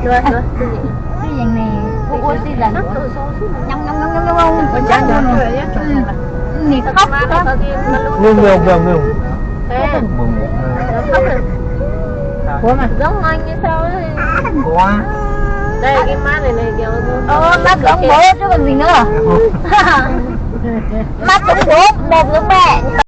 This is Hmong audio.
Twj yees ne, kuv ua tij zam. Nws khov. Ngwj, ngwj, ngwj. Ua mas. Ua mas. Mab cov npaum tsis muaj ntxim na. Mab cov npaum mus lub pem.